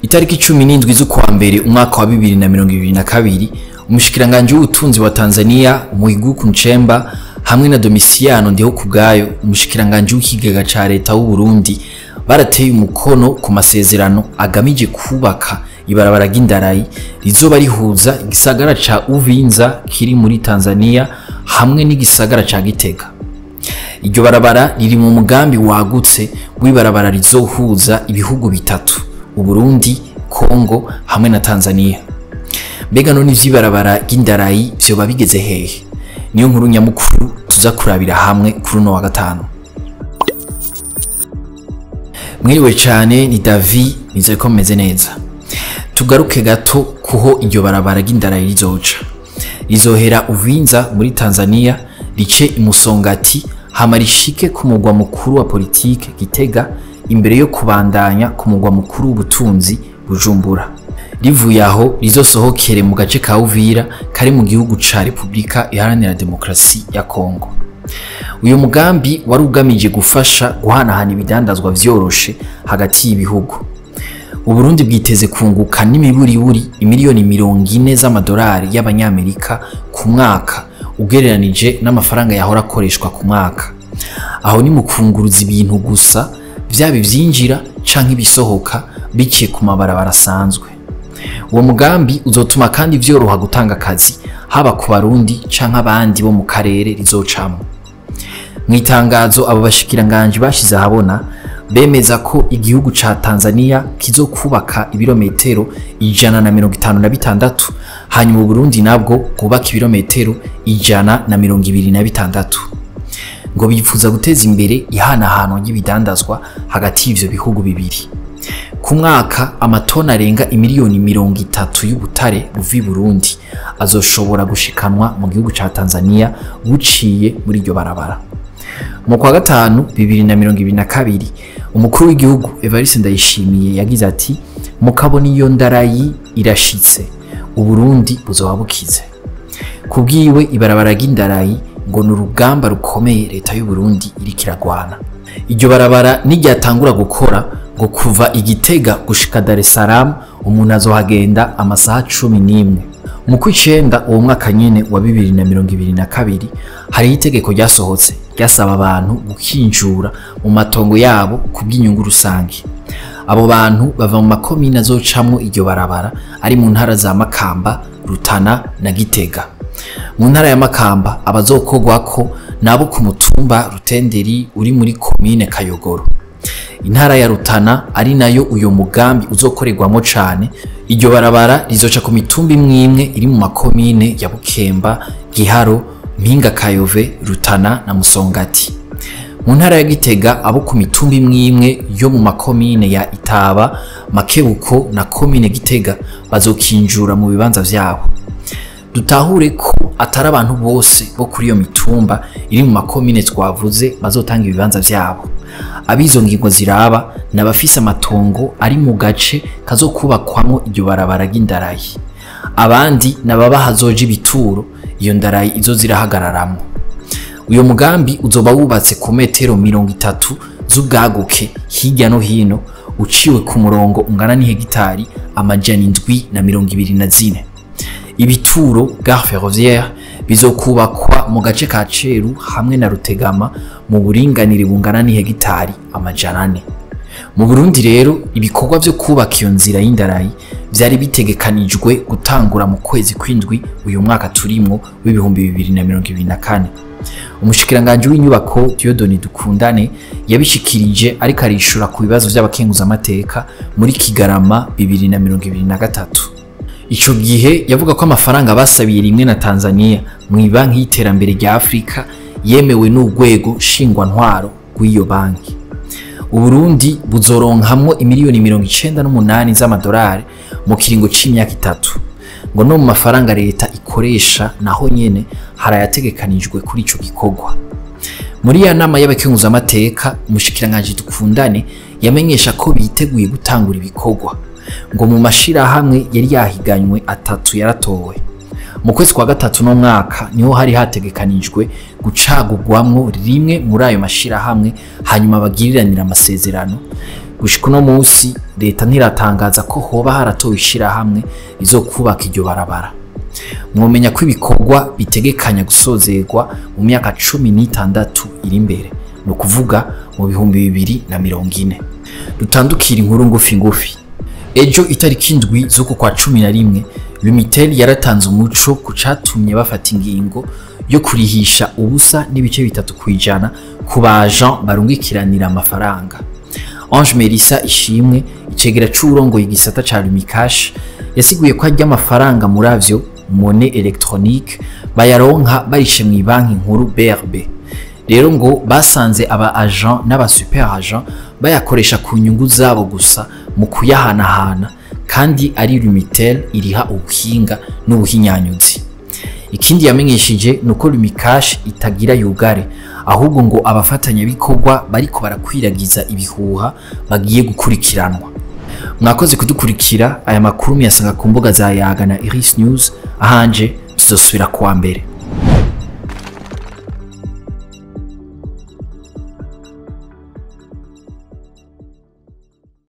Itariki 17 z'ukwa mbere umwaka wa 2022, umushikiranganje w'ubutunzi wa Tanzania Mwigulu Nchemba hamwe na Domitiano Ndihokubwayo, umushikiranganje w'ikigega ca leta w'u Burundi, barateye umukono ku masezerano agamije kubaka ibarabara ry'indarayi rizoba rihuza igisagara ca Uvinza kiri muri Tanzania hamwe n'igisagara ca Gitega. Iryo barabara riri mu mugambi wagutse w'ibarabara rizohuza ibihugu bitatu: Uburundi, Kongo hamwe na Tanzania. Mbega none ivy'ibarabara ry'indarayi vyoba bigeze hehe? Niyo nkuru nyamukuru tuza kurabira hamwe kuri uno wa gatanu. Mwiriwe cane, ni Davi, nizeye ko mumeze neza. Tugaruke gato kuho iryo barabara ry'indarayi rizoca. Rizohera Uvinza muri Tanzania, rice Imusongati, hama rishike ku mugwa mukuru wa politike Gitega, imbere yo kubandanya ku mugwa mukuru w'ubutunzi Bujumbura. Rivuye aho rizosohokere mu gace ka Uvira kari mu gihugu ca Republika Iharanira Demokarasi ya Kongo. Uyu mugambi wari ugamije gufasha guhanahana ibidandazwa vyoroshe hagati y'ibihugu. Uburundi bwiteze kunguka n'imiburiburi imiliyoni 40 z'amadolari y'abanyamerika ku mwaka, ugereranije n'amafaranga yahora akoreshwa ku mwaka. Aho ni mu kunguruza ibintu gusa, vyaba ivyinjira canke ibisohoka biciye ku mabarabara asanzwe. Uwo mugambi uzotuma kandi vyoroha gutanga akazi, haba ku Barundi canke abandi bo mu karere rizocamwo. Mw'itangazo abo bashikiranganje bashize ahabona, bemeza ko igihugu ca Tanzania kizokubaka ibirometero 156, hanyuma Uburundi nabwo bwubaka ibirometero 126. Ngo bifuza guteza imbere ihanahano ry'ibidandazwa hagati y'ivyo bihugu bibiri. Ku mwaka amatona arenga imiliyoni 30 y'ubutare buva i Burundi azoshobora gushikanwa mu gihugu ca Tanzania buciye muri iryo barabara. Mu kwa gatanu 2022, umukuru w'igihugu Evariste Ndayishimiye yagize ati: "Mukabona iyo ndarayi irashitse, Uburundi buzoba bukize." Kubwiwe, ibarabara ry'indarayi ngo ni urugamba rukomeye leta y'u Burundi iriko iragwana. Iryo barabara niryatangura gukora, ngo kuva Igitega gushika Dar es Salaam umuntu azohagenda amasaha 11. Mu kw'icenda uwo mwaka nyene wa 2022, hariho itegeko ryasohotse ryasaba abantu gukinjura mu matongo yabo kubw'inyungu rusange. Abo bantu bava mu makomine azocamwo iryo barabara ari mu ntara za Makamba, Rutana na Gitega. Mu ntara ya Makamba abazokorwako nabo ku mutumba Rutenderi uri muri komine Kayogoro. Intara ya Rutana ari nayo uyo mugambi uzokorerwamo cane, iryo barabara rizoca ku mitumba imwe imwe iri mu makomine ya Bukemba, Giharo, Mpinga Kayove, Rutana na Musongati. Mu ntara ya Gitega abo ku mitumba imwe imwe yo mu makomine ya Itaba, Makebuko na komine Gitega bazokinjura mu bibanza vyabo. Dutahure ko atari abantu bose bo kuri iyo mitumba iri mu makomine twavuze bazotanga ibibanza vyabo. Abizo ngingo ziraba n'abafise amatongo ari mu gace kazokubakwamwo iryo barabara ry'indarayi. Abandi nababa hazoja ibituro iyo ndarayi izo zirahagararamwo. Uyo mugambi uzoba wubatse ku metero 30 z'ubwaguke hirya no hino, uciwe ku murongo ungana n'ihegitari 724. Ibituro gare ferroviaire bizokubakwa mu gace ka Ceru hamwe na Rutegama mu buringanire bungana n'ihegitari 400. Mu Burundi rero ibikorwa vyo kubaka iyo nzira y'indarayi vyari bitegekanijwe gutangura mu kwezi kw'indwi uyu mwaka turimwo w'ibihumbi 2024. Umushikiranganje w'inyubako Dieudonné Dukundane yabishikirije ariko arishura ku bibazo vy'abakenguzamateka muri Kigarama 2023. Ico gihe yavuga ko amafaranga basabiye rimwe na Tanzania mu banki y'iterambere rya Afrika yemewe n'urwego shingwantwaro rw'iyo banki. Uburundi buzoronkamwo imiliyoni 98 z'amadolari mu kiringo c'imyaka 3. Ngo no mu mafaranga leta ikoresha naho nyene harayategekanijwe kuri ico gikorwa. Muri ya nama y'abakenguzamateka, umushikiranganje Dukundane yamenyesha ko biteguye gutangura ibikorwa. Ngo mu mashirahamwe yari yahiganywe 3 yaratowe. Mu kwezi kwa gatatu no mwaka niho hari hategekanijwe gucagurwamwo rimwe muri ayo mashirahamwe, hanyuma bagiriranira amasezerano. Gushika uno munsi leta ntiratangaza ko hoba haratowe ishirahamwe rizokubaka iryo barabara. Mwomenya ko ibikorwa bitegekanya gusozerwa mu myaka 16 iri imbere, ni ukuvuga mu 2040. Dutandukira inkuru ngufi ngufi. Ejo itariki 7 z'uku kwa 11, Lumitel yaratanze umuco ku catumye bafata ingingo yo kurihisha ubusa n'ibice 3% ku ba agent barungikiranira amafaranga. Ange Melissa Ishimwe, icegera c'uwurongoye igisata ca Lumicash, yasiguye ko arya amafaranga muravyo monnaie électronique bayaronka barishe mu banki nkuru BRB. Rero ngo basanze aba agent n'aba super agent bayakoresha ku nyungu zabo gusa mu kuyahanahana, kandi ari Lumitel iriha ubuhinga n'ubuhinyanyuzi. Ikindi yamenyesheje nuko Lumicash itagira yugare, ahubwo ngo abafatanyabikorwa bariko barakwiragiza ibihuha bagiye gukurikiranwa. Mwakoze kudukurikira. Aya makuru muyasanga ku mbuga za Yaga na Iris News. Ahanje tuzosubira kuwa mbere.